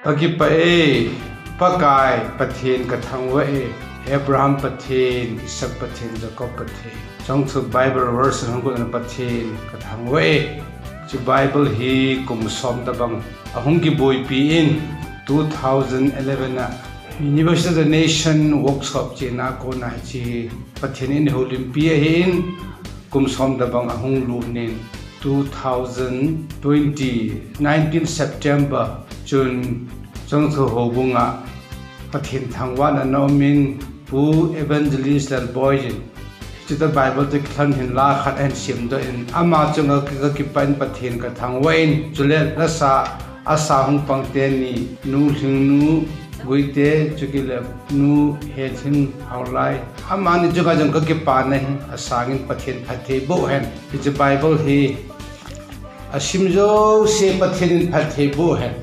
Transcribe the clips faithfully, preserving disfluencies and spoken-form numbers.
Kakipah e, Pakai Pathen kathangvah e, Abraham Pathen, Isaac Pathen, Jacob Pathen. Chongthu Bible verse hung kona Pathen kathangvah e. Hiche Bible hi kum som tobang ahung kiboipi in, two thousand eleven a University of the Nation workshop chena kona hiche Pathen in houlimpi ahin, kum som tobang ahung lut in, two thousand twenty, nineteen September chun Chongthu houbung a Pathen thangvahna ana um in, Pu Evangelist Lalboi in, hiche Bible toh kilhon hin la khat ahin simdoh in, ama chunga kakipah in Pathen kathangvah in, chule lasa asa hung pang teni, Nu Lhingnu Guite, chule Nu Helhing Haolai, amani chunga jong kakipana hi asangin Pathen phatthei boh hen. Hiche Bible hi asim jouse Pathen in phatthei boh hen.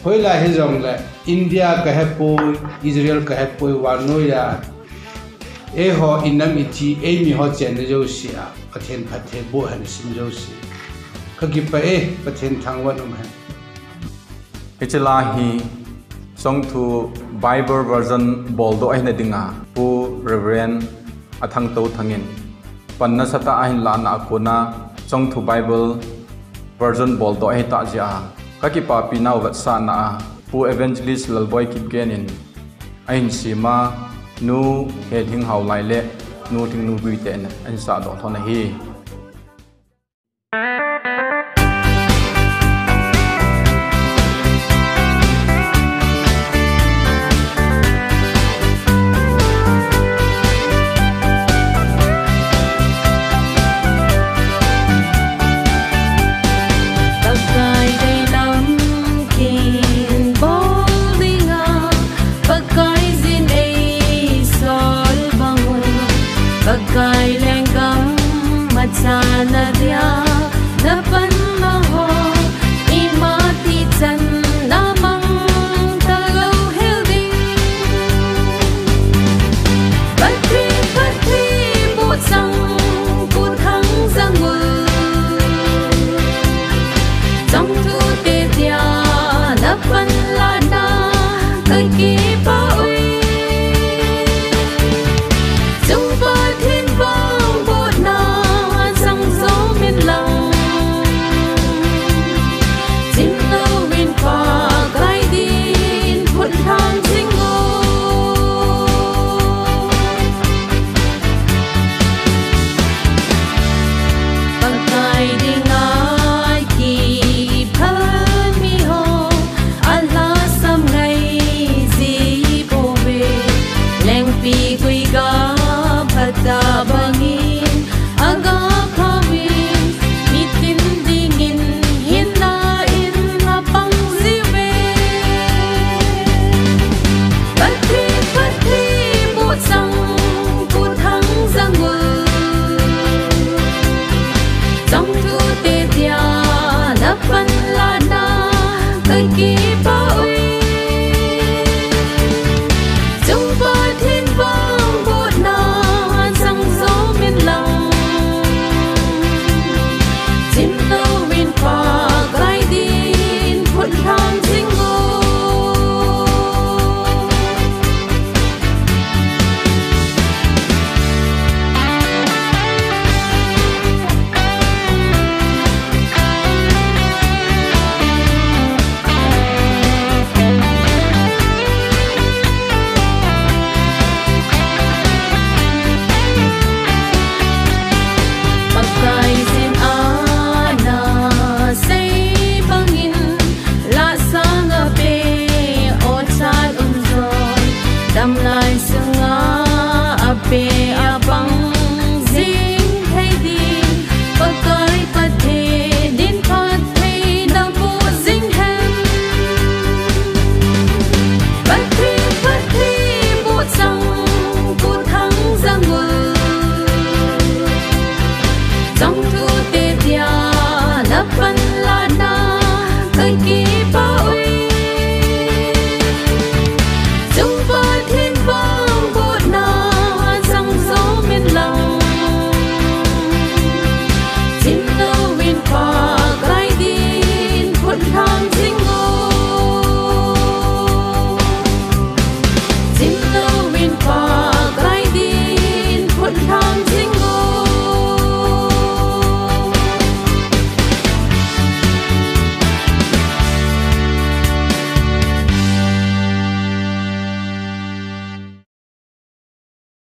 Hoilai hijongle India kahepoi, Israel kahepoi, vannoiya eiho inam iti, eimi ho chenna jouse a Pathen phatthei boh hen, asim jouse. Kakipah e, Pathen thangvah in um hen. Hiche la hi Chongthu Bible version boldoh ahina dinga Pu Reverend Athangtou Thang in pan nasatah ahin lahna a kona Chongthu Bible version boldoh ahitah jeh a kakipapinau vetsahna a Pu Evangelist Lalboi Kipgen in ahin sema, Nu Helhing Haolai le Nu Lhingnu Guite in ahin sahdoh lhon ahi. Pakai deilam kin bol dinga, Pakaiyin eisol bangun, Pakai lenggam machana dia